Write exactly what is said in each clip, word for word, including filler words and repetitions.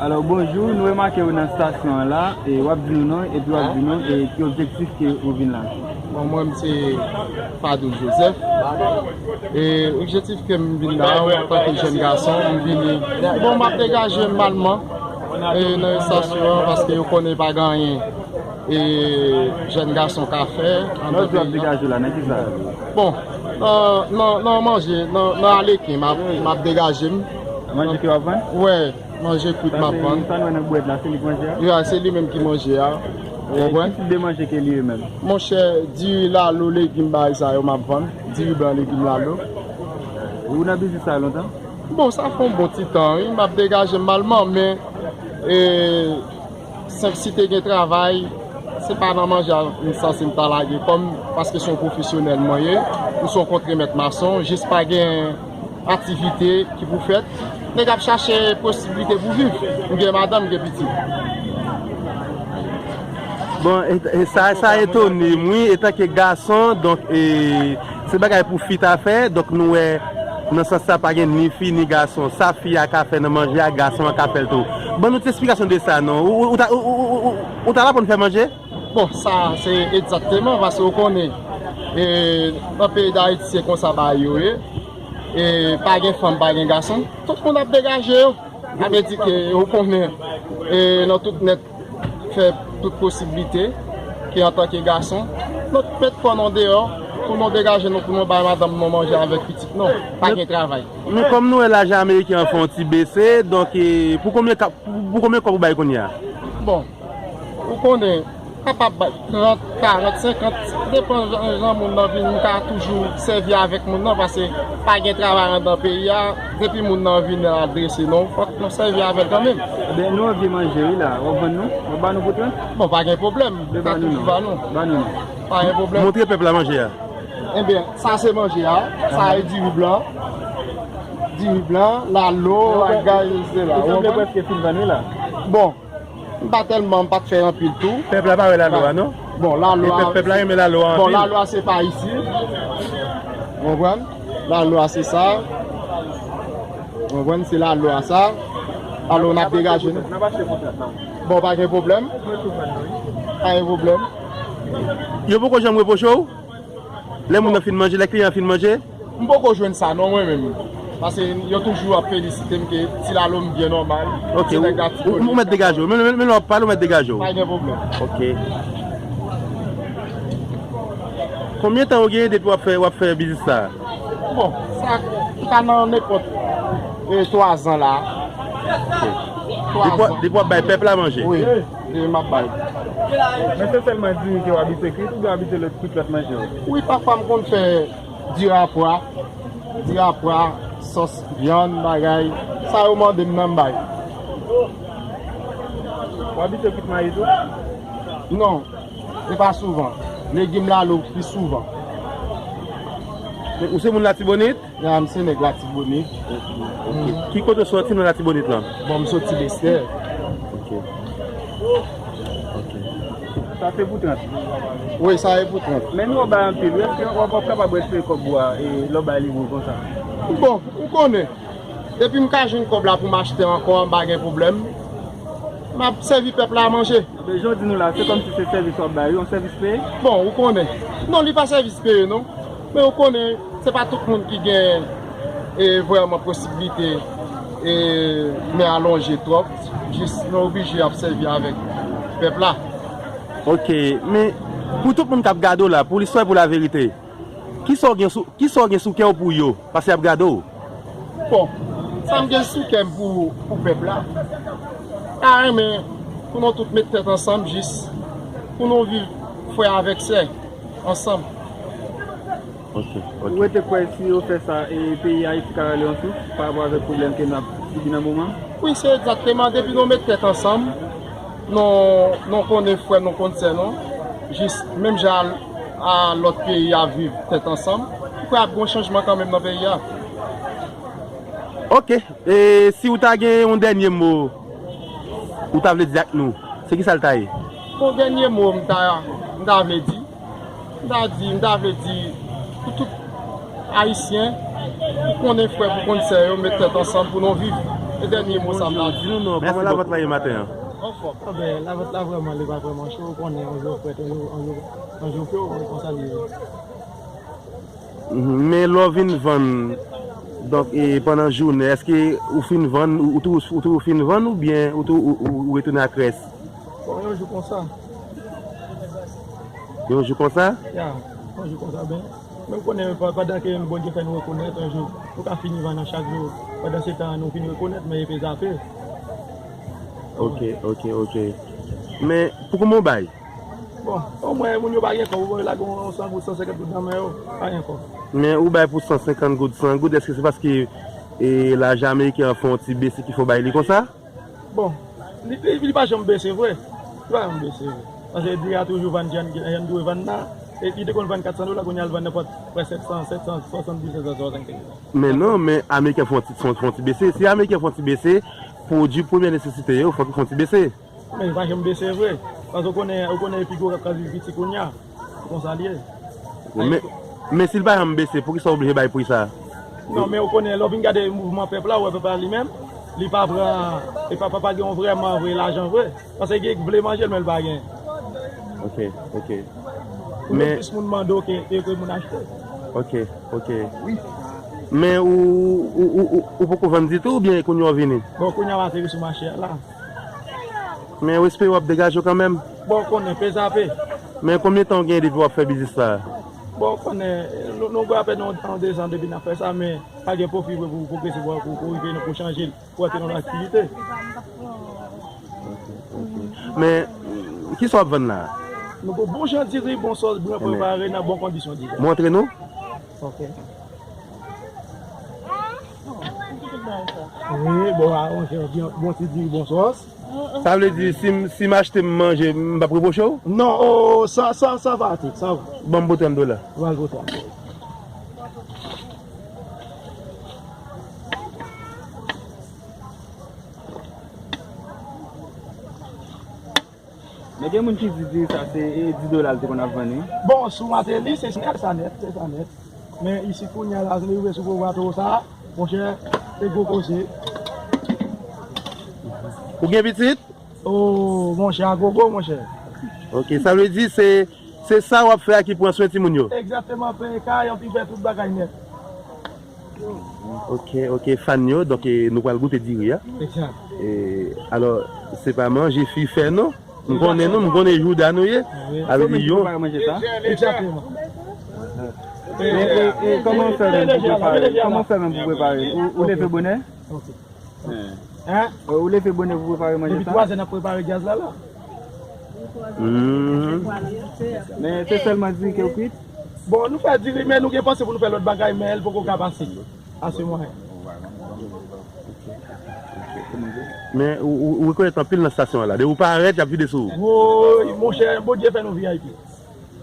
Alò, bonjou, nou remake w nan estasyon an la, e w ap di nou non, epi w ap di nou, e ki objektif ke ou vin la. Bon, mwen, m se Fadou Joseph. E objektif ke m vin la, antanke jèn gason, m vini. Bon, m ap degaje m malman, e nan estasyon an, paske yo konnen pa gen anyen, e jèn gason ka fè. Nan ki w ap degaje w la, nan ki sa? Bon, nan, nan, nan manje, nan, nan aleken, m ap, m ap degaje m. Manje ke w ap vann? Wè. Manje kwit m ap vann. Sa nou wè nan bwèt la, se li k manje a? Ya, se li menm ki manje a. Ou konprann? Ki tip de manje ke li ye menm? Monchè, diri, lalo, legim, bagay sa yo m ap vann. Diri blan, legim, lalo. Ou nan biznis sa lontan? Bon, sa fè yon bon ti tan, wi. M ap degaje m malman, men, e, senp si te gen travay, se pa nan manje a m sanse m ta lage kò m, paske se yon pwofesyonèl mwen ye. M se yon kontremèt mason, jis pa gen aktivite ki pou fèt, nèg ap chache posiblite pou viv. M gen madanm, m gen pitit. Bon, e, e sa, sa etone m, wi, etanke gason, donk, e, se bagay pou fi ta fè, donk nou wè, nan sans sa, pa gen ni fi, ni gason. Sa fi a ka fè nan manje a, gason an ka fè l tou. Ban nou ti esplikasyon de sa, non? Ou, ou, ou ta, ou, ou, ou, ou, ou ta la pou n fè manje? Bon, sa se egzakteman, paske ou konnen, e, nan peyi Dayiti, se konsa bagay yo ye. E, pa gen fanm, pa gen gason. Tout moun ap degaje yo. Sa vle di ke ou konnen, e, nou tout nèt fè tout posiblite ke antanke gason, nou met kò nou deyò pou nou degaje nou, pou nou bay madanm nou manje avèk pitit nou. Pa gen travay. Men kòm nou wè lajan ameriken an fè yon ti bese, donk, e, pou konbyen ka-, pou, pou konbyen kòb ou bay kounye a? Bon, ou konnen, kapab bay trant, karant, senkant, depan jan, jan moun nan vini, m ka toujou sèvi avèk moun nan, paske pa gen travay anndan peyi a, depi moun nan vini adrese nou, fòk nou sèvi avè l kanmenm. Ebyen, nou anvi manje, wi, la. W ap vann nou? W ap ba nou pou trant? Bon, pa gen pwoblèm. Ou ka toujou ba nou. Ba nou, non. Pa gen pwoblèm. Montre pèp la manje a. Ebyen, sa se manje a. Sa e diri blan. Diri blan, lalo, bagay, se la. Ou sanble prèske fin vann, wi, la. Bon, m pa tèlman, m pa t fè anpil tou. Pèp la pa wè lalo a, non? Bon, lalo a, pèp, pèp la renmen lalo a anpil. Bon, lalo a se pa isi. Ou konprann? Lalo a se sa. Ou konprann? Se lalo a sa. Alò, n ap degaje nou. Bon, pa gen pwoblèm. Pa gen pwoblèm. Yo poko janm repwoche w? Lè moun nan fin manje, lè kliyan an fin manje? M poko jwenn sa non, mwen menm. Paske yo toujou ap felisite m ke ti lalo m byen nòmal. Ok, ou, ou, ou mèt degaje w. Men, men, men lè w ap pale, ou mèt degaje w. Pa gen pwoblèm. Ok. Konbyen tan ou genyen depi w ap fè, w ap fè biznis sa a? Bon, sa ka nan nenpòt, e, twa zan la. Ok. Twa zan. Depi w ap bay pèp la manje? Wi, depi m ap bay. Men se sèlman diri ke w abitye kwit oubyen w abitye lòt, kwit lòt manje yo? Wi, pafwa m konn fè diri a pwa, diri a pwa, sòs vyann, bagay. Sa yo mande m nan m bay. W abitye kwit mayi tou? Non, e pa souvan. Legim lalo pi souvan. Ou se moun Latibonit? Ya, m se nèg Latibonit. Ok. Ki kote w sòti nan Latibonit lan? Bon, m soti Lestè. Ok. Ok. Sa se pou trant. Wi, sa e pou trant. Men nou bay anpil, wi. Èske w ap kapab retire kòb ou a, e, lè w bay li gwo konsa? Bon, ou konnen. Depi m ka jwenn kòb la pou m achte ankò, m pa gen pwoblèm. M ap sèvi pèp la manje. Ebyen, jan w di nou la, se kòmsi se sèvis w ap bay, wi, yon sèvis peye? Bon, ou konnen. Non, li pa sèvis peye, non. Men ou konnen, se pa tout moun ki gen, e, vrèman posiblite, e, men alonje twòp. Jis nou oblije ap sèvi avèk pèp la. Ok, men pou tout moun k ap gade w la, pou listwa e pou laverite, kisa w gen sou, kisa w gen sou kè w pou yo, paske y ap gade w? Bon, sa m gen sou kè m pou, pou pèp la, m ta renmen pou nou tout met tèt ansanm, jis pou nou viv frè avèk sè ansanm. Ok, ok. Ou rete kwè si yo fè sa, e peyi Ayiti ka rale yon souf pa rapò avèk pwoblèm ke n ap sibi nan moman? Wi, se egzakteman. Depi nou met tèt ansanm, nou, nou konnen frè, nou konn sè nou. Jis menm jan a, a lòt peyi ap viv tèt ansanm, m kwè ap gen yon chanjman kanmenm nan peyi a. Ok, e si w ta gen yon dènye mo ou ta vle di ak nou, se kisa l ta ye? Bon, dènye mo m ta, m ta vle di, m ta di, m ta vle di pou tout Ayisyen, pou konnen frè, pou konn sè yo, met tèt ansanm pou nou viv. Dènye mo sa m ta di. Di nou non, kòman lavant la ye maten an? Anfòm. Anben, lavant la vrèman, li pa vrèman cho, ou konnen, yon jou frèt, yon jou, yon jou, yon jou cho, men konsa li ye. Mhm. Men lè w vin vann, donk, e, pandan jounen, èske ou fin vann, ou, ou tou, ou tou fin vann oubyen ou tou, ou, ou, ou retounen ak rès? Bon, yon jou konsa. Yon jou konsa? Ya, yon jou konsa, ben. Men ou konnen, pa-, pandan ke Bondye fè nou rekonèt, yon jou, nou ka fini vann nan chak jou. Pandan se tan, nou fini rekonèt, men e pe zape. Ok, ok, ok. Men, pou kòman w bay? Bon, omwen, moun yo pa gen kòb, ou lage yon san goud, san senkant goud nan men yo, pa gen kòb. Men ou bay pou san senkant goud, san goud, èske se paske, e, lajan ameriken an fè yon ti bese ki fè w bay li konsa? Bon, li, li, li pa janm bese vre. Li pa janm bese vre. Paske diri a toujou vann jan, jan dwe vann nan. E li te konn vann kat san dola, kounye a l vann nan pòt prè sèt san, sèt san swasanndis, sèt san swasannkenz. Men non, men ameriken fè yon ti, fè yon, fè yon ti bese. Si ameriken fè yon ti bese, pwodui premyè nesesite yo, fòk yo fè yon ti bese. Men li pa janm bese vre. Paske ou konnen, ou konnen pi gwo k ap kraze piti kounye a. Se konsa l ye. Men, men si l pa janm bese, poukisa w oblije bay pri sa? Non, men ou konnen, lè w vin gade mouvman pèp la, ou wè pèp la li menm, li pa pran, li pa, pa, pa gen yon vrèman vre lajan vre. Paske gen ki vle manje l, men l pa gen. Ok, ok. Ou menm plis moun mande w ke, ke, ke moun achte. Ok, ok. Men ou, ou, ou, ou, ou poko vann ditou oubyen kounye a w vini? Bon, kounye a m ateri sou mache a la. Men w espere w ap degaje w kanmenm? Bon, ou konnen, pe zape. Men konbyen tan w gen depi w ap fè biznis sa a? Bon, ou konnen, nou, nou gen apèn yon, yon dezan depi n ap fè sa, men pa gen pwofi vre pou, pou pwogrese, pou, pou, pou rive nou pou chanje l, pou antre nan yon aktivite. Men, kisa w ap vann la a? Nou gon bon jan diri, bon sòs, byen prepare, nan bon kondisyon diri. Montre nou. Ok. Wi, bon, a, monchè, byen, bon ti diri, bon sòs. Sa vle di, si m, si m achte m manje, m p ap repwoche w? Non, o, sa, sa, sa va, tout, sa va. Ban m pou trant dola. Ban m pou trant dola. Men gen moun ki di diri sa se, e, dis dola l te konn ap vann, wi. Bon, sou Mateli, se nèt, sa nèt, se sa nèt. Men isit kounye a la, si nou rive sou gwo bato sa, monchè, se gwo koze. Ou gen pitit? O, monchè, a gogo, monchè. Ok, sa vle di se, se sa w ap fè a ki pran swen timoun yo? Egzakteman, peye kay, anpi fè tout bagay nèt. Ok, ok, fan yo, donk, e, nou pral goute diri a. Egzak. E, alò, se pa manje fi fè non. M konnen nou, m konnen jouda nou ye. Wi. Avè di yo. Egzakteman. E, e, e, kòman w fè menm pou prepare? Kòman w fè menm pou prepare? Ou, ou leve bonè? Ok. Hein? Ou leve bonè pou prepare manje sa? Depi twa zè n ap prepare djaz la, la. Hmm. Men se sèlman diri ke w kwit? Bon, nou fè diri, men nou gen panse pou nou fè lòt bagay, men l poko ka pase. Ase mwayen. Men ou, ou, ou rekonèt anpil nan estasyon an la. Depi ou parèt, y ap vide sou ou. Woy, monchè, Bondye fè nou V I P.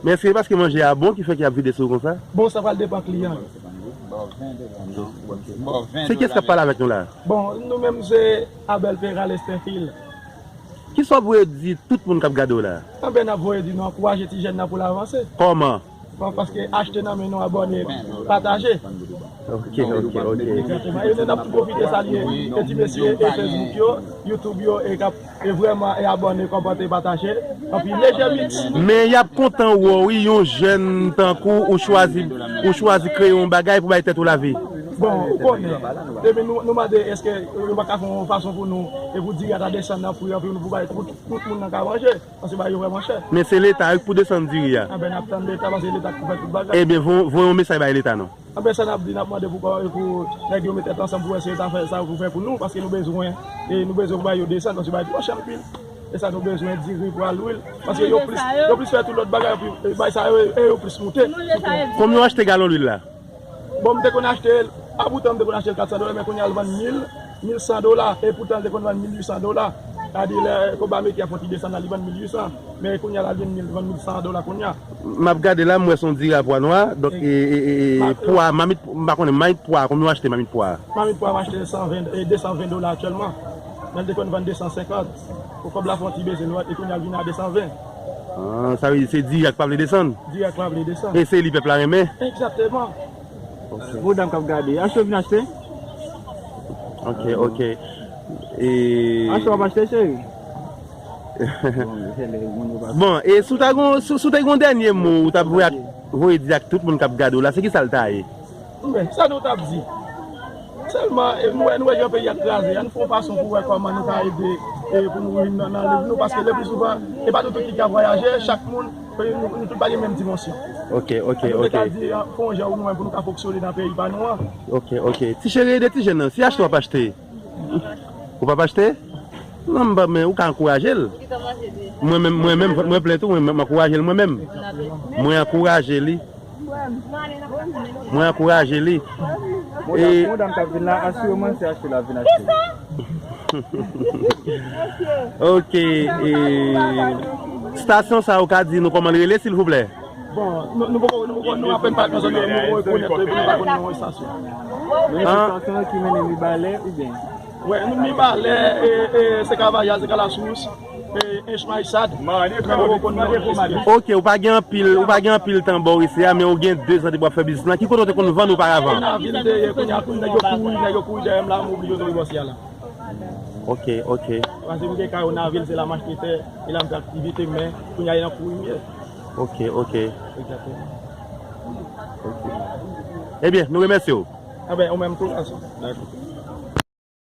Men èske se paske manje a bon ki fè ke y ap vide sou ou konsa? Bon, sa pral depann kliyan yo. Se kiyès k ap pale avèk nou la? Bon, nou menm se Abel Peralestin Phil. Kisa w ap voye di tout moun k ap gade w la? Anben, n ap voye di nou ankouraje ti jèn nan pou l avanse. Kòman? Bon, paske achte nan men nou, abòne, pataje. Ok, ok, ok. Egzakteman. E nou, n ap tou pwofite salye e ti mesye e Facebook yo, YouTube yo, e k ap, e vrèman, e abòne, kòmante, pataje. Anpi Leje Mix. Men y ap kontan wè w, wi, yon jèn tankou ou chwazi, ou chwazi kreye yon bagay pou bay tèt ou lavi. Bon, ou konnen. Depi nou, nou mande èske yo pa ka fè yon fason pou nou, e pou diri a ta desann nan pri, anpi nou pou bay tout, tout moun nan ka manje. Paske bagay yo vrèman chè. Men se Leta wi k pou desann diri a. Anben, n ap tann Leta, paske Leta k pou fè tout bagay. Ebyen, vo-, voye yon mesaj bay Leta non. Anben, sa n ap di, n ap mande pou, pou nèg yo met tèt ansanm pou wè si yo ta fè sa yo pou fè pou nou, paske nou bezwen, e nou bezwen pou bagay yo desann, paske bagay twò chè anpil. E sa nou bezwen, diri, pwa, lwil, paske yo plis, yo plis fè tout lòt bagay, epi, e, bagay sa yo, e yo plis moute. Konbyen w achte galon lwil la? Bon, m te konn achte l, a bouton m te konn achte l kat san dola, men kounye a l vann mil, mil san dola, e poutan l te konn vann mil uit san dola. Sa di lè konba Meki ap fè yon ti desann la, li vann mil uit san, men kounye a la, li vin mil, vann mil san dola kounye a. M ap gade la, m wè se yon diri a pwa nwa, donk, e, e, e, e, pwa, mamit, m pa konnen, mamit pwa, konbyen w achte mamit pwa a? Mamit pwa, m achte san ven, e, de san ven dola aktyèlman. Men l te konn vann de san senkant. Pou kòb la fè yon ti bese, nou, e kounye a l vin a de san ven. Ah, sa vle di se diri a k pa vle desann? Diri a k pa vle desann. E se li pèp la renmen? Egzakteman. Ok. Gwo dam k ap gade. Achte w vin achte? Ok, ok. E... Achte w ap achte, cheri? Bon, e si w ta gon, si, si w te gon dènye mo ou t ap voye ak, voye di ak tout moun k ap gade w la, se ki sa l ta ye? Men, sa nou t ap di? Sèlman, e, nou wè, nou wè jan peyi a kraze. Ann fè yon fason pou wè kòman nou ka ede, e, pou nou vin nan, nan liv nou, paske le pli souvan, e pa nou tout ki ka vwayaje, chak moun, e, nou, nou tout pa gen menm dimansyon. Ok, ok, ok. Nou te ka di, a, fè yon jan ou nou menm pou nou ka fonksyone nan peyi pa nou an. Ok, ok. Ti cheri, ede ti jèn nan. Si achte w ap achte, ou p ap achte? Non, m pa, men ou ka ankouraje l. Mwen menm, mwen menm, mwen plen tou, mwen, m ankouraje l mwen menm. Mwen ankouraje li. Mwen ankouraje li. Yon dam k ap vin la, asireman se achte l ap vin achte. Ok, e, stasyon sa ou ka di nou kòman l rele, silvouplè? Bon, nou, nou poko, nou poko, nou apèn pa nan zòn nan, nou poko rekonèt li, nou pa konn non estasyon. Men estasyon ki mennen Mibalè oubyen? Wè, nou Mibalè, e, e, se Kavaya, se Kalasous, e, Ench Mayisad. Nou poko konn non estasyon. Ok, ou pa gen anpil, ou pa gen anpil tan bò w isi a, men ou gen de zan depi w ap fè biznis lan. Ki kote w te konn vann oparavan? Nan vil m te ye, kounye a, kounye a, nèg yo kouri, nèg yo kouri dèyè m la, m oblije tou bò isi a la. Ok, ok. Paske m gen kay Onavil, se la m achte tè, e la m fè aktivite, men kounye a e nan kouri m ye. Ok, ok. Egzakteman. Ok. Ebyen, nou remèsye w. Enben, ou menm tou, gason. Dakò.